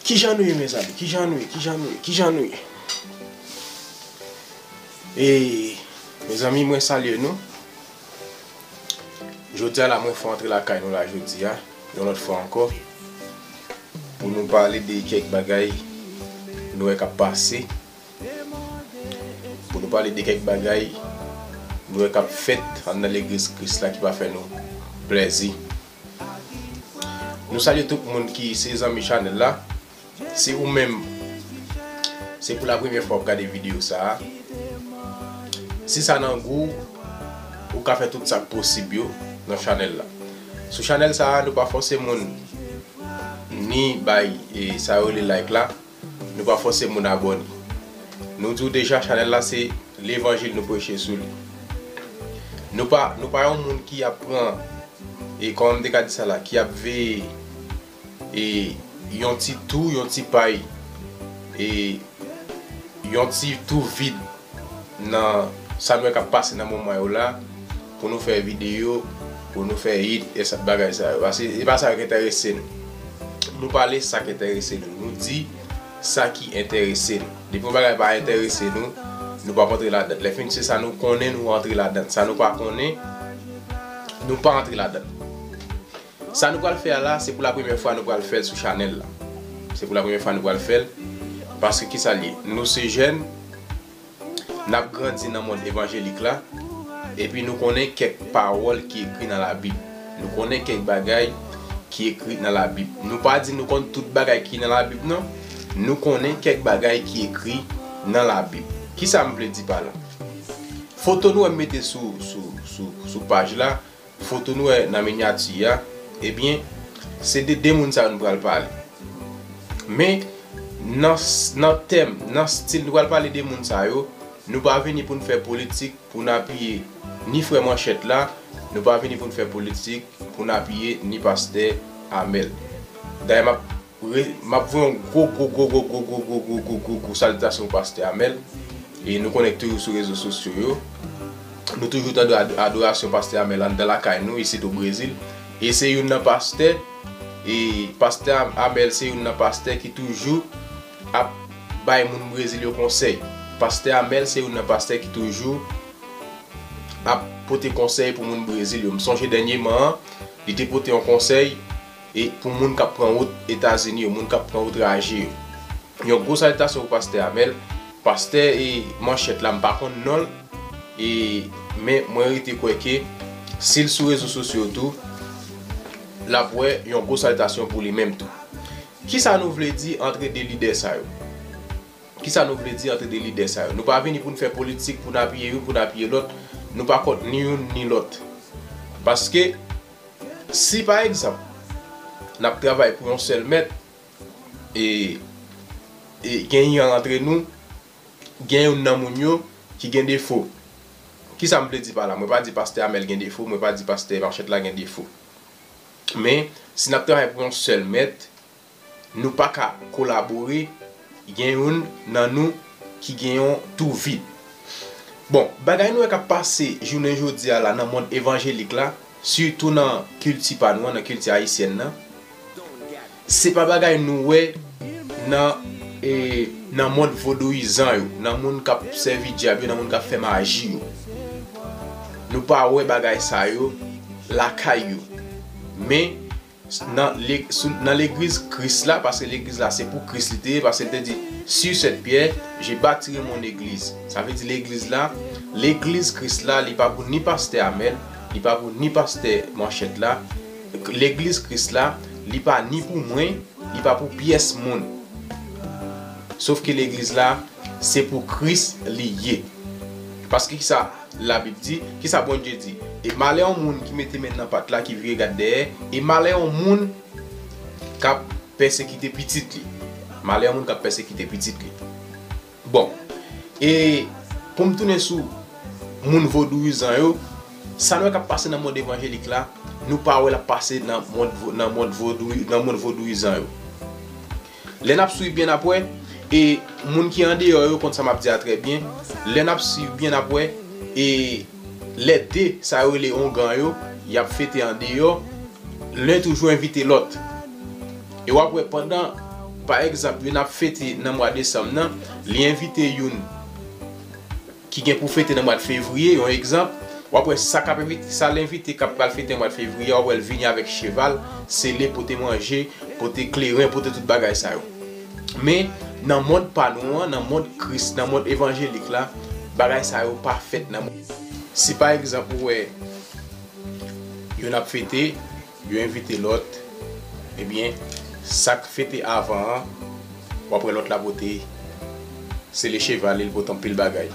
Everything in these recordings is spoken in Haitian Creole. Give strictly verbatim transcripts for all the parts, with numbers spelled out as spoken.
Kijan nou ye, mezanmi? Kijan nou ye? Kijan nou ye? Kijan nou ye? E, mezanmi, mwen salye nou. Jodi a la, mwen fè antre lakay nou la jodi a, yon lòt fwa ankò, pou nou pale de kèk bagay nou wè k ap pase, pou nou pale de kèk bagay nou wè k ap fèt anndan legliz Kris la ki pa fè nou plèzi. Nou salye tout moun ki se zanmi chanèl la. Si ou menm, se pou la premyè fwa w ap gade videyo sa a, si sa nan gou w, ou ka fè tout sa k posib yo nan chanèl la. Sou chanèl sa a, nou pa fòse moun ni bay, e, sa yo rele like la, nou pa fòse moun abòne. Nou di w deja, chanèl la se levanjil nou preche sou li. Nou pa, nou pa yon moun ki ap pran, e kòman m te ka di sa la, ki ap veye, e, yon ti tou, yon ti pay, e, yon ti tou vid nan sa nou wè k ap pase nan moman yo la, pou nou fè videyo, pou nou fè hit, e sa, bagay sa yo. Paske e pa sa yo ki enterese nou. Nou pale sa ki enterese nou. Nou di sa ki enterese nou. Depi yon bagay pa enterese nou, nou p ap antre ladan l. Lè fini se sa nou konnen, nou antre ladan l. Sa nou pa konnen, nou pa antre ladan l. Sa nou pral fè a la, se pou la premyè fwa nou pral fè l sou chanèl la. Se pou la premyè fwa nou pral fè l. Paske kisa l ye? Nou se jèn, n ap grandi nan mond evanjelik la, epi nou konnen kèk pawòl ki ekri nan Labib. Nou konnen kèk bagay ki ekri nan Labib. Nou pa di nou konn tout bagay ki nan Labib, non. Nou konnen kèk bagay ki ekri nan Labib. Kisa m vle di pa la? Foto nou wè m mete sou, sou, sou, sou paj la, foto nou wè nan minyati a, ebyen, se de de moun sa yo nou pral pale. Men, nan, nan tèm, nan stil, nou pral pale de moun sa yo, nou pa vini pou n fè politik, pou n apiye ni frè Manchèt la, nou pa vini pou n fè politik, pou n apiye ni pastè Amèl. Dayè, m ap re-, m ap voye yon gwo, gwo, gwo salitasyon pou pastè Amèl. E nou konnen k toujou sou rezo sosyo yo. Nou toujou tande ad-, adorasyon pastè Amèl anndan lakay nou, isit o Brezil. E se youn nan pastè, e pastè Am-, Amèl se youn nan pastè ki toujou ap bay moun Brezil yo konsèy. Pastè Amèl se youn nan pastè ki toujou ap pote konsèy pou moun Brezil yo. M sonje dènyeman an, li te pote yon konsèy e pou moun k ap pran wout Etazini yo, moun k ap pran wout raje yo. Yon gwo salitasyon pou pastè Amèl. Pastè e Manchèt la, m pa konn non l, e, men mwen rete kwè ke si l sou rezo sosyo tou, l ap wè yon gwo salitasyon pou li menm tou. Kisa nou vle di antre de lidè sa yo? Kisa nou vle di antre de lidè sa yo? Nou pa vini pou n fè politik, pou n apiye youn, pou n apiye lòt. Nou pa kont ni youn ni lòt. Paske, si pa egzanp, n ap travay pou yon sèl mèt, e, e gen yon antre nou, gen youn nan moun yo ki gen defo. Kisa m vle di pa la? Mwen pa di pastè Amèl gen defo, mwen pa di pastè Manchèt la gen defo. Men, si n ap travay pou yon sèl mèt, nou pa ka kolabore, gen youn nan nou ki gen yon tou vid. Bon, bagay nou wè k ap pase jounen jodi a la nan mond evanjelik la, sitou nan kilti pa nou an, nan kilti ayisyèn nan, se pa bagay nou wè nan, e, nan mond vodouyizan yo, nan moun k ap sèvi dyab yo, nan moun k ap fè maji yo. Nou pa wè bagay sa yo lakay yo. Men, nan le-, sou, nan legliz Kris la, paske legliz la se pou Kris li te ye, paske li te di, sur cette pierre, je bâtirai mon église. Sa vle di legliz la, legliz Kris la, li pa pou ni pastè Amèl, li pa pou ni pastè Manchèt la. Legliz Kris la, li pa ni pou mwen, li pa pou pyès moun. Sofke legliz la, se pou Kris li ye. Paske kisa Labib di? Kisa Bondye di? E malè yon moun ki mete men nan pat la, ki vire gad dèyè, e malè yon moun k ap pèsekite pitit li. Malè yon moun k ap pèsekite pitit li. Bon, e pou m tounen sou moun vodouyizan yo, sa nou wè k ap pase nan mond evanjelik la, nou pa wè l ap pase nan mond vo-, nan mond vodouy-, nan mond vodouyizan yo. Lè n ap swiv byen ap wè, e moun ki andeyò yo konn sa m ap di a trè byen, lè n ap swiv byen ap wè, e lè de sa yo rele ongan yo, y ap fete andeyò, len toujou envite lòt. E w ap wè pandan Pa egzanp, youn ap fete nan mwa desanm nan, li envite youn ki gen pou fete nan mwa fevriye, yon egzanp, w ap wè sa k ap envite, sa l envite k ap pral fete nan mwa fevriye, w ap wè l vini avèk cheval, sele, pote manje, pote kleren, pote tout bagay sa yo. Men, nan mond pa nou an, nan mond Kris, nan mond evanjelik la, bagay sa yo pa fèt nan mond. Si pa egzanp ou wè youn ap fete, yo envite lòt, ebyen, sa k fete avan an, w ap wè lòt la pote, sele cheval li, l pote anpil bagay.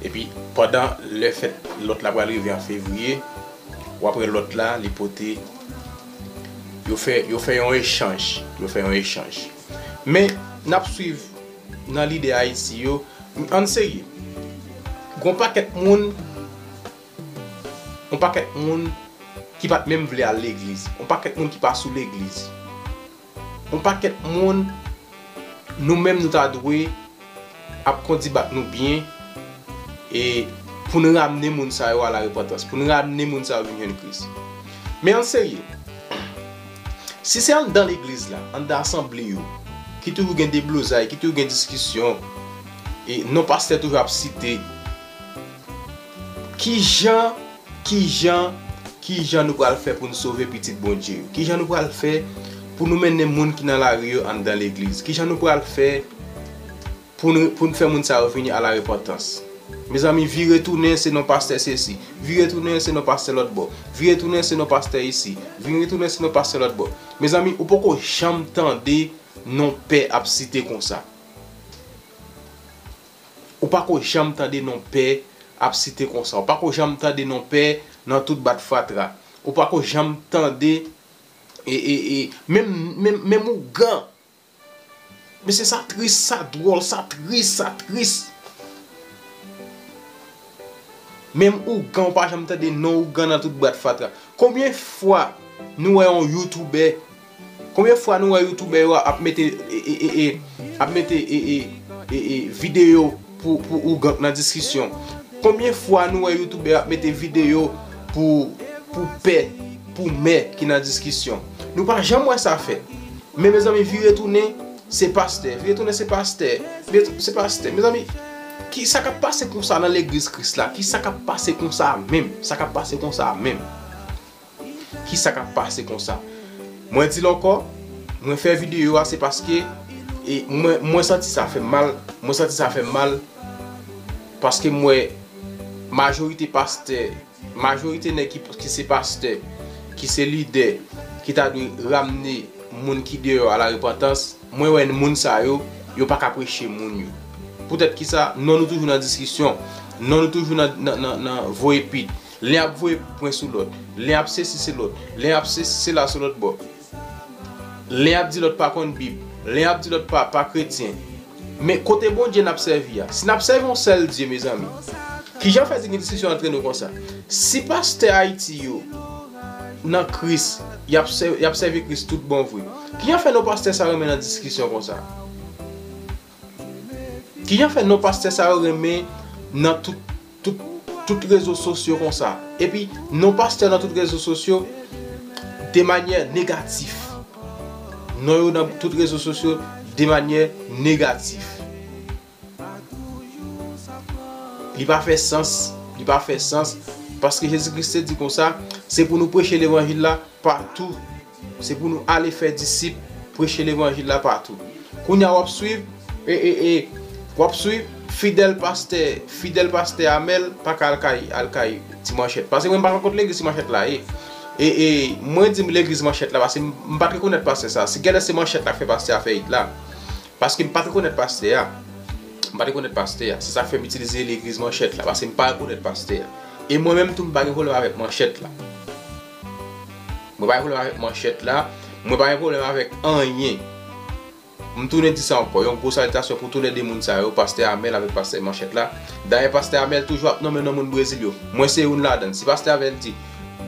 Epi, pandan lè fèt lòt la pral rive an fevriye, w ap wè lòt la, li pote, yo fè, yo fè yon echanj, yo fè yon echanj. Men, n ap swiv nan lidè Ayiti yo, ann serye. Gon pakèt moun, yon pakèt moun ki pa t menm vle al legliz, yon pakèt moun ki pa sou legliz, yon pakèt moun, nou menm nou ta dwe ap kondi bak nou byen, e pou n ramne moun sa yo a la repantans, pou n ramne moun sa yo vin jwenn Kris. Men an serye, si se anndan legliz la, anndan asanble yo, ki toujou gen deblozay, ki toujou gen diskisyon, e non pastè toujou ap site, kijan, kijan, kijan nou pral fè pou n sove pitit Bondye yo? Kijan nou pral fè pou nou mennen moun ki nan lari yo anndan legliz? Kijan nou pral fè pou n, pou n fè moun sa yo vini a la repantans? Mezanmi, vire tounen, se non pastè sesi. Vire tounen, se non pastè lòt bò. Vire tounen, se non pastè isi. Vire tounen, se non pastè lòt bò. Mezanmi, ou poko janm tande non pè ap site konsa. Ou pako janm tande non pè ap site konsa. Ou pako janm tande non pè nan tout bat fatra. Ou pako janm tande, e, e, e, menm, menm, menm ougan. Mesye, sa tris, sa dwòl, sa tris, sa tris. Menm ougan, ou pa janm tande non ougan nan tout bat fatra. Konbyen fwa nou wè yon youtubè, konbyen fwa nou wè youtubè yo ap mete, e, e, e, e, ap mete, e, e, e, e, videyo pou, pou ougan nan diskisyon? Konbyen fwa nou wè youtubè ap mete videyo pou, pou pè, pou mè ki nan diskisyon? Nou pa janm wè sa fèt. Men mezanmi, vire tounen, se pastè. Vire tounen, se pastè. Vire tou-, se pastè. Mezanmi, ki sa k ap pase konsa nan legliz Kris la? Ki sa k ap pase konsa menm? Sa k ap pase konsa menm? Ki sa k ap pase konsa? Mwen di l ankò, mwen fè videyo a, se paske, e, mwen, mwen santi sa fè m mal, mwen santi sa fè m mal, paske m wè majorite pastè, majorite nèg ki, ki se pastè, ki se lidè, ki ta dwe ramne moun ki deyò a la repantans, mwen wè moun sa yo, yo pa ka preche moun yo. Poutèt ki sa, non nou toujou nan diskisyon, non nou toujou nan, nan, nan, nan voye pit. Len ap voye pwen sou lòt, len ap sesi se lòt, len ap sesi sela sou lòt bò. Len ap di lòt pa konn Bib, len ap di lòt pa, pa kretyen. Men kote Bondye n ap sèvi a? Si n ap sèvi yon sèl Dye, mezanmi, kijan fè di gen diskisyon antre nou konsa? Si pastè Ayiti yo nan Kris, y ap sè-, y ap sèvi Kris tout bon vre, kijan fè non pastè sa yo renmen nan diskisyon konsa? Kijan fè non pastè sa yo renmen nan tout, tout, tout rezo sosyo konsa? Epi, non pastè nan tout rezo sosyo de manyè negatif. Non yo nan tout rezo sosyo de manyè negatif. Li pa fè sans, li pa fè sans, paske Jezi Kris te di konsa, se pou nou preche levanjil la patou. Se pou nou ale fè disip, preche levanjil la patou. Kounye a w ap swiv, e, e, e, w ap swiv fidèl pastè, fidèl pastè Amèl pa ka al kay, al kay Ti Manchèt. Paske mwen m pa konn kot legliz Ti Manchèt la ye. E, e, mwen di m legliz Manchèt la, paske m, m pa t rekonèt pastè sa. Si genlè se Manchèt la k fè pastè a fè it la. Paske m pa t rekonèt pastè a. M pa t rekonèt pastè a. Se sa k fè m itilize legliz Manchèt la, paske m pa rekonèt pastè a. E mwen menm tou, m pa gen pwoblèm avèk Manchèt la. Mwen pa gen pwoblèm avèk Manchèt la. Mwen pa gen pwoblèm avèk anyen. M tounen di sa ankò, yon gwo salitasyon pou toulède moun sa yo, pastè Amèl avèk pastè Manchèt la. Dayè, pastè Amèl toujou ap nonmen non moun Brezil yo. Mwen se youn ladan. Si pastè Amèl di,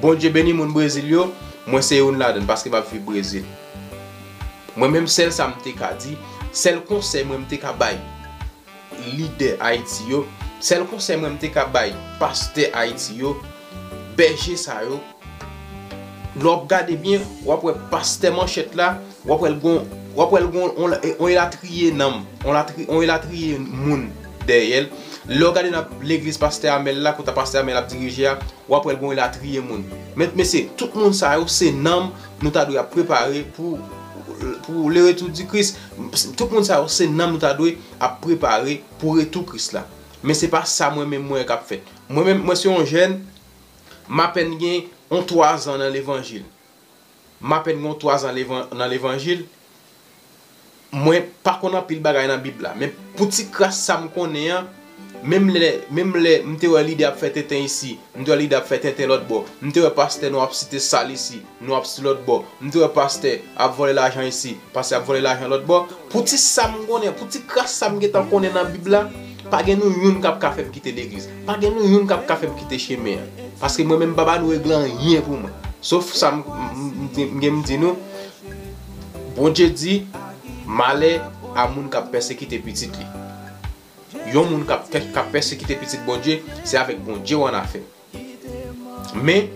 Bondye beni moun Brezil yo, mwen se youn ladan, paske m ap viv Brezil. Mwen menm, sèl sa m te ka di, sèl konsèy mwen m te ka bay lidè Ayiti yo, sèl konsèy mwen m te ka bay pastè Ayiti yo, bèje sa yo, lè w ap gade byen, w ap wè pastè Manchèt la, w ap wè l gon, W ap wè l gen yon, yon, yon elatriye nanm, yon latri-, yon elatriye moun dèyè l. Lè w gade nan legliz pastè Amèl la, kote pastè Amèl ap dirije a, w ap wè l gen yon elatriye moun. Men, mesye, tout moun sa yo se nanm nou ta dwe ap prepare pou, pou le retour du Christ. Tout moun sa yo se nanm nou ta dwe ap prepare pou retou Kris la. Men se pa sa mwen menm mwen k ap fèt. Mwen menm, mwen se yon jèn, m apèn gen yon twa zan nan levanjil. M apèn gen yon twa zan levan-, nan levanjil. Mwen pa konn anpil bagay nan Bib la, men pou ti kras sa m konnen an, menm lè, menm lè m te wè lidè ap fè tenten isi, m te wè lidè ap fè tenten lòt bò, m te wè pastè nou ap site sal isi, nou ap site lòt bò, m te wè pastè ap vòlè lajan isi, pastè ap vòlè lajan lòt bò. Pou ti sa m konnen, pou ti kras sa m gentan konnen nan Bib la, pa gen nou youn k ap ka fè m kite legliz. Pa gen nou youn k ap ka fè m kite chemen an. Paske mwen menm, m pa ba nou regle anyen pou mwen. Sof sa m, m, m, m, m gen m di nou, Bondye di, malè a moun k ap pèsekite pitit li. Yon moun k ap, k ap pèsekite pitit Bondye, se avèk Bondye w annafè. Men,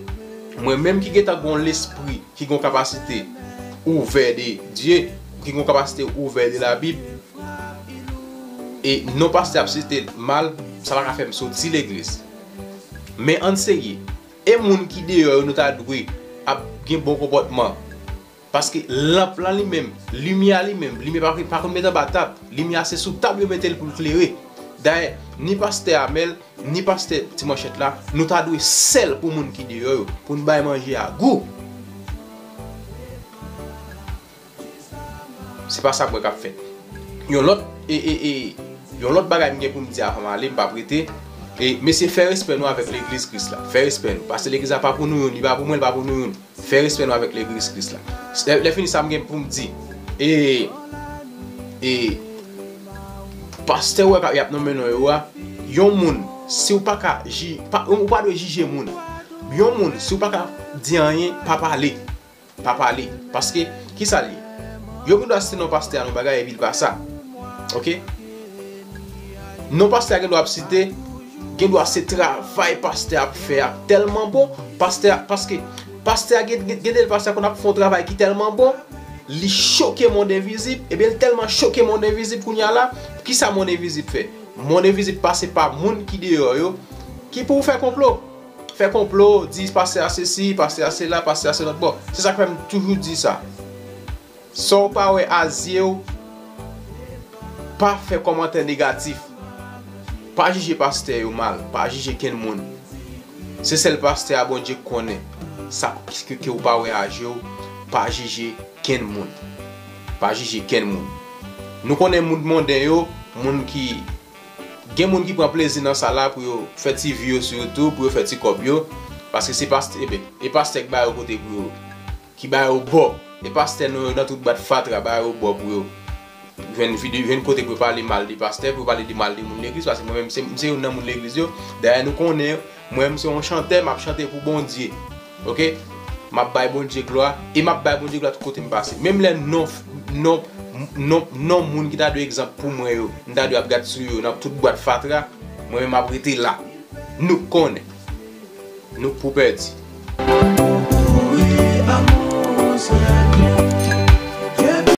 mwen menm ki gentan gen yon lespri, ki gen yon kapasite ouvè de Dye, ki gen yon kapasite ouvè de la Bib, e non pastè ap site l mal, sa pa ka fè m soti legliz. Men ann serye, e moun ki deyò yo nou ta dwe ap gen bon konpòtman. Paske lanp lan li menm, limyè a li menm, limyè pa, pa konn met anba tab. Limyè a se sou tab yo mete l pou l klere. Dayè, ni pastè Amèl, ni pastè Ti Manchèt la, nou ta dwe sèl pou moun ki deyò yo, pou n bay manje a gou. Se pa sa mwen k ap fèt. Yon lòt, e, e, e, yon lòt bagay m gen pou m di avan m ale, m p ap rete. E, mesye, fè respè nou avèk legliz Kris la. Fè respè nou. Paske legliz la pa pou nou youn, li pa pou mwen, li pa pou nou youn. Fè respè nou avèk legliz Kris la. Lè, lè fini sa m gen pou m di. E, e, pastè w wè y ap nonmen non yo a, yon moun, si w pa ka ji-, pa, ou pa dwe jije moun. Yon moun, si w pa ka di anyen, pa pale. Pa pale. Paske, kisa l ye? Yo gen dwa site non pastè a nan bagay epi l pa sa. Oke? Non pastè a gen dwa ap site, gen dwa se travay pastè a ap fè a tèlman bon, pastè a, paske pastè a gen, gen, gen de pastè a konn ap fè yon travay ki tèlman bon, li choke mond envizib, ebyen l tèlman choke mond envizib kounye a la, kisa mond envizib fè? Mond envizib pase pa moun ki deyò yo, ki pou fè konplo. Fè konplo, di pastè a sesi, pastè a sela, pastè a se lòt bò. Se sa k fè m toujou di sa. Sa w pa wè a zye w, pa fè kòmantè negatif. Pa jije pastè yo mal, pa jije kenn moun. Se sèl pastè a Bondye konnen. Sa ke, ke w pa wè a zye w, pa jije kenn moun. Pa jije kenn moun. Nou konnen moun monden yo, moun ki Gen moun ki pran plezi nan sa la pou yo fè ti vi yo sou YouTube, pou yo fè ti kòb yo. Paske se pastè, eben, e pastè k ba yo kote pou yo, ki ba yo bò. E pastè nou yo nan tout bwat fatra ba yo bò pou yo jwenn vide-, jwenn kote pou yo pale mal de pastè, pou yo pale de mal de moun legliz. Paske mwen menm, se, m se youn nan moun legliz yo. Dayè, nou konnen, mwen menm se yon chantè, m ap chante pou Bondye. Oke? M ap bay Bondye glwa, e m ap bay Bondye glwa tout kote m pase. Menm lè non, non, non, non moun ki ta dwe egzanp pou mwen yo, m ta dwe ap gad sou yo nan tout bwat fatra, mwen menm m ap rete la. Nou konnen. Nou k pou pèdi.